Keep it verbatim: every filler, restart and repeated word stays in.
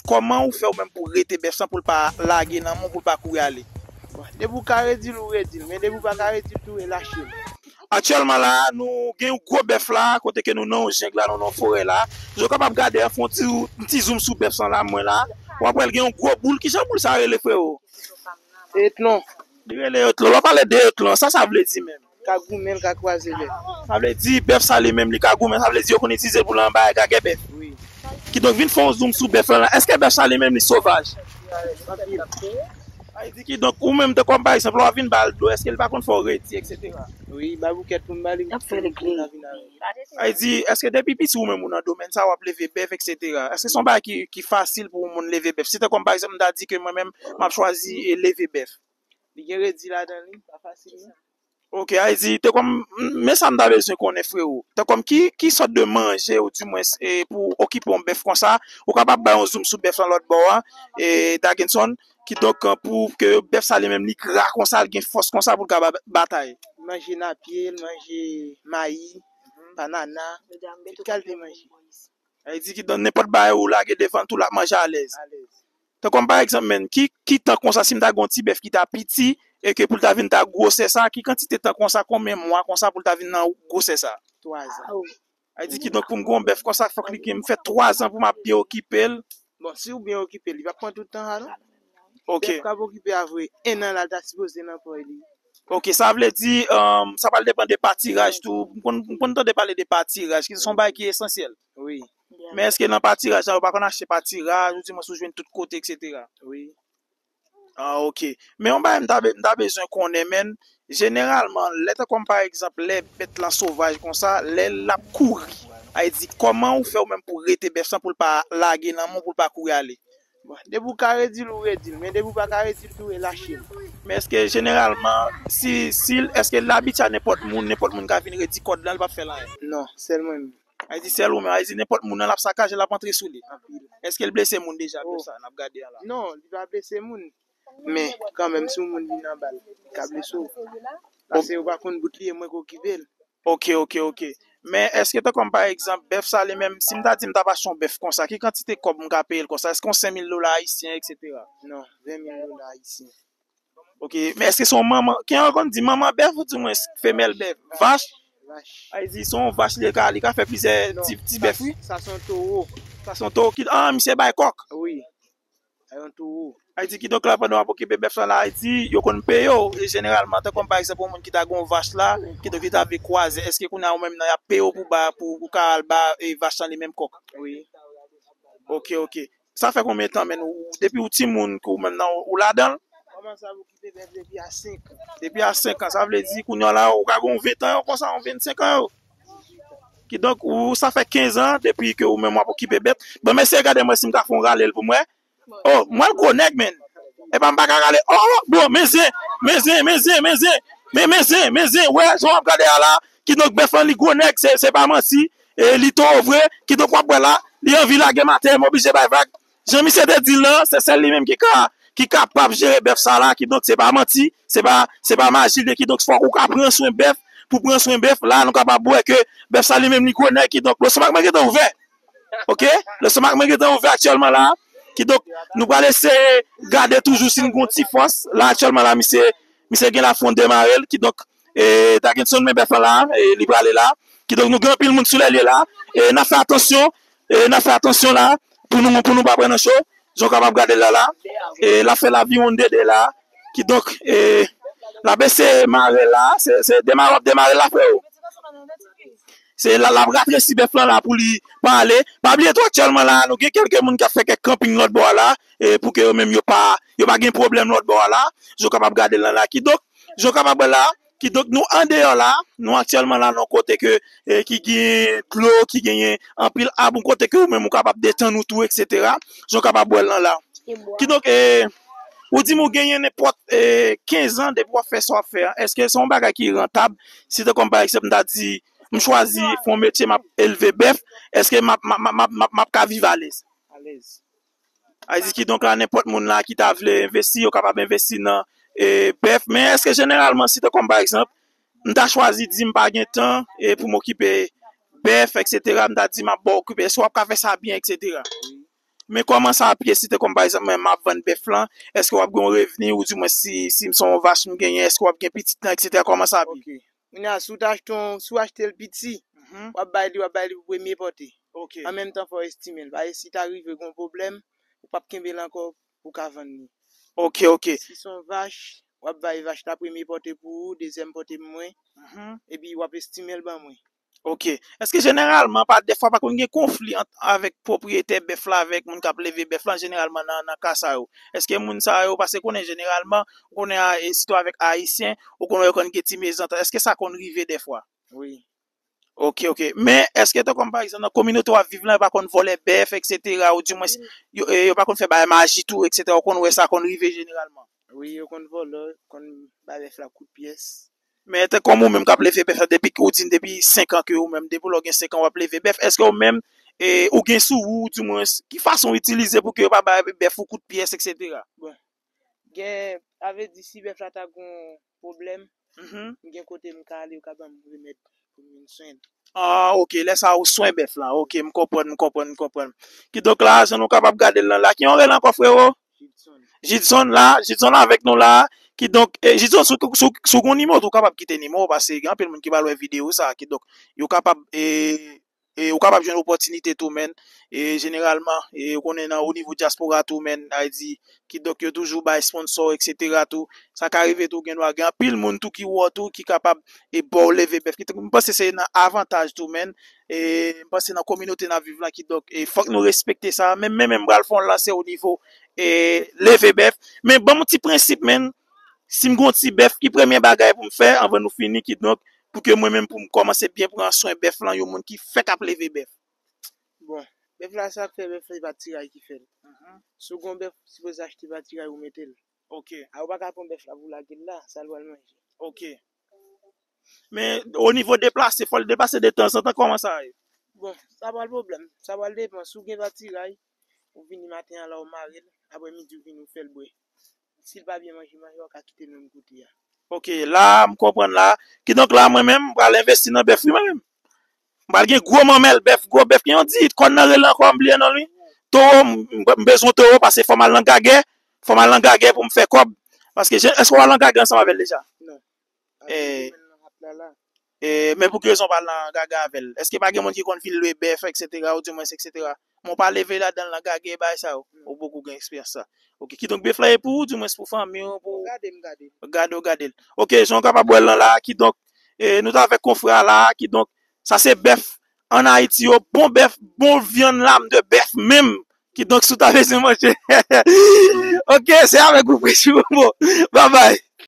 kòman ou fè ou menm pou rete bèf sa pou l pa lage nan men w, pou l pa kouri ale? Bon, depi w ka redi l, ou redi l, men depi w pa ka redi l tou, e lache l. Aktyèlman la, nou gen yon gwo bèf la, kote ke nou nan yon jeng la, nou nan yon forè la. Jan w kapab gade a, fè yon ti, yon ti zoom sou bèf sa la, mwen la. W ap wè l gen yon gwo boul. Kijan boul sa rele, frewo? Etlon. Li rele etlon. Lè w pale de etlon, sa sa vle di menm? Ka goumen, l ka kwaze bèf. Sa vle di bèf sa li menm, li ka goumen, sa vle di yo konn itilize l pou l anba gagè bèf. Wi. Kidonk, vin fè yon zoom sou bèf la, la. Èske bèf sa li menm, li sovaj? Anpil. Sa vle di kidonk, ou menm, te kòm pa egzanp, lè w ap vin ba l dlo, èske li pa konn fè w redi, etsetera? Wi, ba boukèt pou m ba li, pou l vin avè m. Sa vle di, èske depi piti ou menm ou nan domèn sa, w ap leve bèf, etsetera? Èske se yon bagay ki, ki fasil pou yon moun leve bèf? Si te kòm pa egzanp, m ta di ke mwen menm, m ap chwazi e leve bèf. Li gen redi ladan li, pa fasil non. Ok, Ayiti, te kòm, men sa m ta bezwen konnen, frewo. Te kòm ki, ki sòt de manje, ou di mwens, e, pou okipe yon bèf konsa, ou kapab bay yon zoom sou bèf lan lòt bò a, e, Dagenson, kidonk, pou ke bèf sa li menm li gra konsa, li gen fòs konsa pou l ka ba- batay. Manje napye, l manje mayi, banana, tout kalite manje. Sa vle di ki nan nenpòt bagay ou lage devan l tou, l ap manje alèz. Alèz. Tan kòm pa egzanp, menn, ki, ki tan konsa, si m ta gen yon ti bèf ki ta piti, e ke pou l ta vin ta gwosè sa, ki kantite tan konsa, konbyen mwa konsa pou l ta vin nan gwosè sa? Twa zan. Sa vle di ki donk pou m gen yon bèf konsa, fòk li gen, m fè twa zan pou m ap byen okipe l. Bon, si w byen okipe l, li p ap pran tout tan sa non. Ok. Bèf k ap okipe a vre, en an la, l ta sipoze nan pòy li. Ok, sa vle di, um, sa pral depann de patiraj tou. M konn, m konn tande pale de patiraj, ki se yon bagay ki esansyèl. Wi. Men èske nan patiraj la, yo pa konn achte patiraj, ou di mwen si w jwenn tout kote, etsetera? Wi. Ah, ok. Men yon bagay m ta be- m ta bezwen konnen, menn, jeneralman, lè tan kòm pa egzanp, lè bèt lan sovaj konsa, lè l ap kouri, sa vle di, kòman ou fè ou menm pou rete bèf sa pou l pa lage nan men w, pou l pa kouri ale? Bon, depi w ka redi l, ou redi l, men depi w pa ka redi l tou, e lache l. Men èske jeneralman, si, si, èske l abitye a nenpòt moun, nenpòt moun ka vin redi kòd lan, l p ap fè l anyen? Non, sèl mwen menm. Sa vle di sèl ou menm, sa vle di nenpòt moun nan l ap sakaje, l ap antre sou li. Anpil. Èske l blese moun deja, bèf sa n ap gade an la? Non, li pa blese moun. Men, kanmenm, si yon moun vin anba l, li ka blese w. Paske yo pa konn bout li, e mwen k okipe l. Ok, ok, ok. Men èske tan kòm pa egzanp, bèf sa li menm, si m ta di m t ap achte yon bèf konsa, ki kantite kòb m ka peye l konsa? Èske yon senk mil dola ayisyen, etsetera? Non, ven mil dola ayisyen. Ok, men èske se yon manman, ki an konn di manman bèf ou di mwen femèl bèf? Vach? Vach. Sa vle di se yon vach li ka, li ka fè plizyè ti, ti bèf, wi. Sa se yon towo. Sa se yon towo ki, ah, misye bay kòk. Wi. Sa yon towo. Sa vle di kidonk la pandan w ap okipe bèf sa la, sa vle di yo konn peye w, e jeneralman, tan kòm pa egzanp, yon moun ki ta gen yon vach la, kidonk li ta vle kwaze, èske kounye a ou menm nan y ap peye w pou ba, pou ou ka al ba, e, vach lan li menm kòk? Wi. Ok, ok. Sa fè konbyen tan, menn, ou, depi ou timoun, ke ou menm nan, ou ladan l? Kòmanse ap okipe bèf depi a senk an. Depi a senk an, sa vle di, kounye a la, ou ka gen yon ven tan yo konsa, yon vennsenk an yo. Kidonk, ou, sa fè kenz an depi ke ou menm w ap okipe bèf. Bon, men eseye gade mwen si m ka fè yon rale l pou mwen. Oh, mwen gwo nèg, menn. Epa m pa ka rale. Oh, oh, bon, men zen, men zen, men zen, men zen. Men, men zen, men zen. Wè, jan w ap gade a la. Kidonk, bèf lan, li gwo nèg, se, se pa manti. E li towo vre. Kidonk, w ap wè la, li anvi lage m atè, m oblije bay vag. Jan misye te di l lan, se sèl li menm ki ka, ki kapab jere bèf sa la, kidonk se pa manti, se pa, se pa maji li ye, kidonk fòk ou ka pran swen bèf, pou pran swen bèf, la nou kapab wè ke bèf sa li menm li gwo nèg, kidonk lestomak mwen gentan ouvè. Ok? Lestomak mwen gentan ouvè aktyèlman la, kidonk nou pral eseye gade toujou si n gon ti fòs, la aktyèlman la misye, misye gen la fwon demare l, kidonk, e, Dagenson men bèf lan la, e, li prale la, kidonk nou gen anpil moun sou lè l ye la, e, n ap fè atansyon, e, n ap fè atansyon la, pou nou, pou nou pa pran nan cho. Jan w kapab gade l la la. E l ap fè laviwonn dede la. Kidonk, e, l ap eseye mare l la. Se, se demare w ap demare l la, frewo. Se la, l ap ratresi bèf lan la pou li pa ale. Pa bliye tou, aktyèlman la, nou gen kèlke moun k ap fè kèk kanping lòt bò a la. E pou ke yo menm yo pa, yo pa gen pwoblèm lòt bò a la. Jan w kapab gade l lan la. Kidonk, jan w kapab wè la, kidonk, nou andeyò la, nou aktyèlman la nan yon kote ke, e, ki gen dlo, ki genyen anpil ab, yon kote ke ou menm ou kapab detann ou tou, etsetera. Jan w kapab wè l lan la. Kidonk, e, ou di m ou genyen nenpòt, e, kenz an depi w ap fè sa w ap fè a. Èske se yon bagay ki rantab? Si te kòm pa egzanp, m ta di, m chwazi fè yon metye, m ap elve bèf, èske m ap, m ap, m ap, m ap, m ap, m ap ka viv alèz? Alèz. Sa vle di kidonk la, nenpòt moun la ki ta vle envesti, yo kapab envesti nan, e, bèf. Men èske jeneralman, si te kòm pa egzanp, m ta chwazi di m pa gen tan, e, pou m okipe bèf, etsetera, m ta di m ap ba w okipe, èske w ap ka fè sa byen, etsetera? Men kòman sa ap ye si te kòm pa egzanp mwen m ap vann bèf lan, èske w ap gen yon revni ou di mwen si, si m se yon vach m genyen, èske w ap gen pitit lan, etsetera, kòman sa ap ye? Ok. Kounye a, si w ta achte yon, si w achte l piti, Mhm. w ap bay li, w ap bay li pou premye pòte. Ok. An menm tan, fò w estime l. Paske si ta rive gen yon pwoblèm, ou p ap kenbe l ankò pou w ka vann li. Ok, ok. Si se yon vach, w ap bay vach la premye pòte pou ou, dezyèm pòte pou mwen, Mhm. epi w ap estime l ban mwen. Ok. Èske jeneralman, pa, dèfwa pa konn gen konfli ant, avèk pwopriyetè bèf la, avèk moun k ap leve bèf la, jeneralman nan, nan ka sa yo? Èske moun sa yo, paske konnen jeneralman, ou konnen a, e sitou avèk Ayisyen, ou konnen yo konn gen ti mezantant. Èske sa konn rive dèfwa? Wi. Ok, ok. Men, èske tankou pa egzanp, nan kominote w ap viv lan, yo pa konn vòlè bèf, etsetera, ou di mwen, yo, e, yo pa konn fè bagay maji tou, etsetera, ou konn wè sa konn rive jeneralman? Wi, yo konn vòlè, konn bay bèf la kout pyès. Men te kòm ou menm k ap leve bèf la depi, ou di m depi senk an ke ou menm, depi lè w gen senk an w ap leve bèf, èske ou menm, e, ou gen sou ou, ou di mwen, ki fason w itilize pou ke yo pa bay bèf ou kout pyès, etsetera? Bon, gen, sa vle di si bèf la ta gon pwoblèm, Mhm. m gen kote m ka ale, yo ka ban m remèd pou m vin swen. Ah, ok, lè sa ou swen bèf la. Ok, m konprann, m konprann, m konprann. Kidonk la, jan nou kapab gade l lan la, ki yon rele ankò, frewo? Jidson. Jidson la, Jidson la avèk nou la. Kidonk, e, Jidson, si w, si w, si w gen nimewo, tou kapab kite nimewo, paske gen anpil moun ki pral wè videyo sa. Kidonk, yo kapab, e, e, ou kapab jwenn opòtinite tou, men. E, jeneralman, e, ou konnen nan, o nivo dyaspora tou, men, sa vle di, kidonk, yo toujou bay sponsò, etsetera tou. Sa ka rive tou, gen dwa gen anpil moun tou ki wè w tou, ki kapab, e, ba w leve bèf. Kidonk, m panse se nan avantaj tou, men. E, m panse nan kominote n ap viv lan, kidonk, e, fòk nou respekte sa. Men, men, men, m pral fè yon lanse o nivo, e, leve bèf. Men, ban m yon ti prensip, men, si m gen yon ti bèf, ki premye bagay pou m fè anvan nou fini, kidonk, pou ke mwen menm, pou m kòmanse byen pran swen bèf lan, yon moun ki fèk ap leve bèf? Bon, bèf la, sa k fè bèf la, se pa tiray ki fè l. Mhm. Si w gen yon bèf, sipoze achte pa tiray ou mete l. Ok. A, ou pa ka pran bèf la pou lage l la, sa l pral manje. Ok. Men, o nivo deplase, fò l deplase detanzantan, kòman sa ye? Bon, sa pa l pwoblèm. Sa pral depann. Si w gen pa tiray, ou vini maten an la, ou mare l, aprè midi, ou vini, ou fè l bwè. Si l pa byen manje, manje, ou ka kite l menm kote a. Ok, la, m konprann la. Kidonk la, mwen menm, m pral envesti nan bèf, wi, mwen menm. M pral gen gwo manmèl bèf, gwo bèf, gen yon di kòn nan rele ankò, m bliye non li. Towo, m, m bezwen towo, paske fò m al nan gagè, fò m al nan gagè pou m fè kòb. Paske, je, èske w al nan gagè ansanm avè l deja? Non. E, e, men pou ki rezon w pa al nan gagè avè l? Èske pa gen moun ki konn vin lwe bèf, etsetera, ou di mwen, etsetera? Men w pa leve ladan l nan gagè bagay sa yo. Ou poko gen eksperyans sa. Ok, kidonk bèf la e pou ou, di mwen pou fanmi w, pou... M gade, m gade. Gade, w gade l. Ok, jan w kapab wè l lan la, kidonk, e, nou t avèk konfrè a la, kidonk, sa se bèf ann Ayiti yo, bon bèf, bon vyann lam de bèf menm. Kidonk, si w ta bezwen manje. Ok, se avèk ou, Presi Bobo. Bye bye.